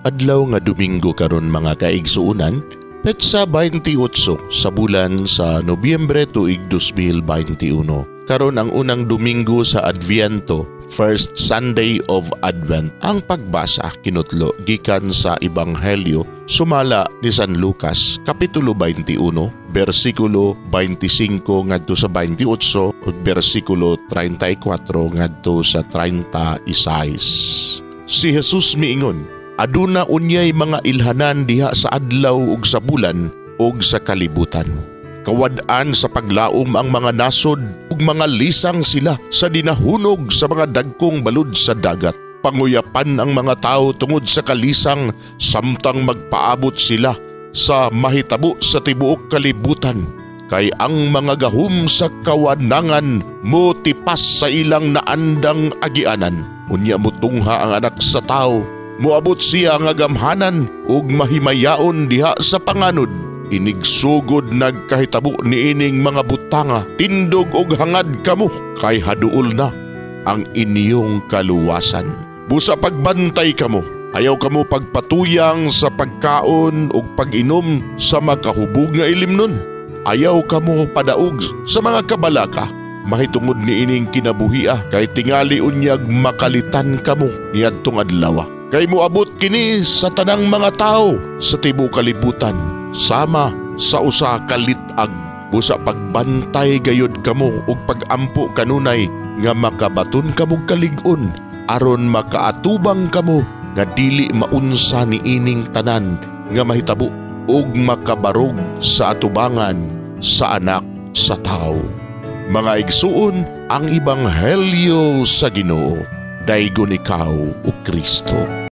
Adlaw nga Domingo karon, mga kaigsuonan, petsa 28 sa bulan sa Nobyembre, tuig 2021. Karon ang unang Domingo sa Adviento, first Sunday of Advent. Ang pagbasa kinutlo gikan sa Ebanghelyo sumala ni San Lucas, kapitulo 21, bersikulo 25 ngadto sa 28 ug bersikulo 34 ngadto sa 36. Si Jesus miingon, "Aduna unyay mga ilhanan diha sa adlaw ug sa bulan ug sa kalibutan. Kawad-an sa paglaom ang mga nasod ug mga lisang sila sa dinahunong sa mga dagkong balud sa dagat. Panguyapan ang mga tao tungod sa kalisang samtang magpaabot sila sa mahitabo sa tibuok kalibutan. Kay ang mga gahum sa kawanangan motipas sa ilang naandang agianan. Unya mutungha ang Anak sa Tao. Moabot siya nga gamhanan ug mahimayaon diha sa panganod. Inigsugod nagkahitabo niining mga butanga, tindog og hangad kamo kay haduol na ang inyong kaluwasan. Busa pagbantay kamo, ayaw kamo pagpatuyang sa pagkaon ug pag-inom sa makahubog nga ilimnon. Ayaw kamo padaog sa mga kabalaka mahitungod niining kinabuhia kay tingali unyag makalitan kamo niadtong adlaw. Kay moabot kini sa tanang mga tao sa tibuok kalibutan sama sa usa ka lit-ag. Busa pagbantay gayud kamo ug pagampo kanunay nga makabaton kamog kalig-on aron makaatubang kamo nga dili maunsa niining tanan nga mahitabo ug makabarog sa atubangan sa Anak sa Tao." Mga igsuon, ang Ebanghelyo sa Ginoo. Daygon ikaw, o Kristo.